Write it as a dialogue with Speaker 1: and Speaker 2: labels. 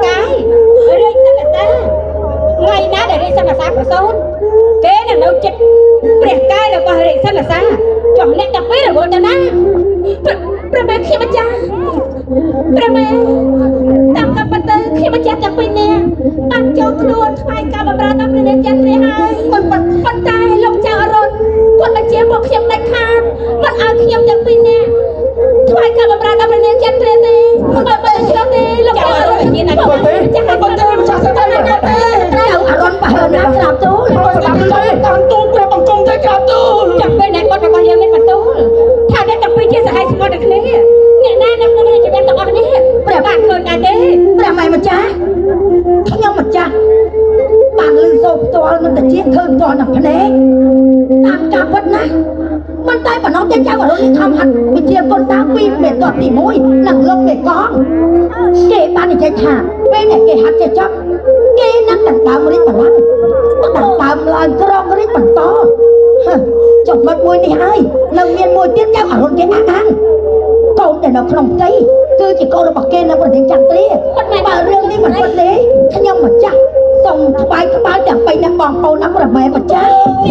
Speaker 1: កាយរាជសិនសាថ្ងៃណាដែលរាជសិនសាប្រសូតគេនឹងនៅចិត្តព្រះកាយរបស់រាជសិនសាចុះអ្នកទាំងពីររវល់ទៅណា
Speaker 2: ព្រះមេខ្ញុំម្ចាស់ព្រះមេតាមកំពិតទៅខ្ញុំម្ចាស់ទាំងពីរនាក់បានចូលខ្លួនថ្វាយការបម្រើដល់ព្រះនាងចន្ទ្រាហើយប៉ុន្តែលោកចៅអរុណគាត់បញ្ជាពួកខ្ញុំដាច់ខាតមិនឲ្យខ្ញុំទាំងពីរនាក់ថ្វាយការបម្រើដល់ព្រះនាងចន្ទ្រាទេមិនបើឆ្លោះទេលោកចៅអរុណ
Speaker 1: មានណា
Speaker 3: ប៉ុន្តែប៉ុន្តែម្ចាស់ស្ដេចប៉ុន្តែ
Speaker 4: ចៅអរុណបើណាក្រាបទូល
Speaker 3: ស្ដាប់ទេតាមទូលព្រះបង្គំទេក្រាបទូល
Speaker 1: ចាំពេលអ្នកបុត្ររបស់យើងមានបន្ទូលថាអ្នកទាំងពីរជាសហាយស្មត់នឹងគ្នាអ្នកណានៅក្នុងរាជវាំងទាំងអស់នេះព្រះបានឃើញដែរទេ
Speaker 4: ព្រះម៉ែម្ចាស់ខ្ញុំម្ចាស់បានលឺសូរផ្ទាល់នឹងតិចឃើញផ្ទាល់នឹងភ្នែកតាមការពិតណាមិនតែប៉ុណ្ណោះទេចៅអរុណនេះខំហាត់វិជាគុណតាពីមេតតទី1និងលោកមេកងគេបាននិយាយថាពេលដែលគេហាត់ចេះចប់គេនឹងដណ្ដើមរាជបល្ល័ង្កដណ្ដើមឡើងក្រងរាជបន្តហឺចំណុចមួយនេះហើយនៅមានមួយទៀតចៅអរុណគេអះអាងកូនដែលនៅក្នុងផ្ទៃគឺជាកូនរបស់គេនៅប្រទេសចន្ទ្រាបើរឿងនេះមិនពិតទេខ្ញុំម្ចាស់សូមថ្វាយក្បាលទាំងបីអ្នកបងប្អូនណាព្រះម៉ែម្ចាស់។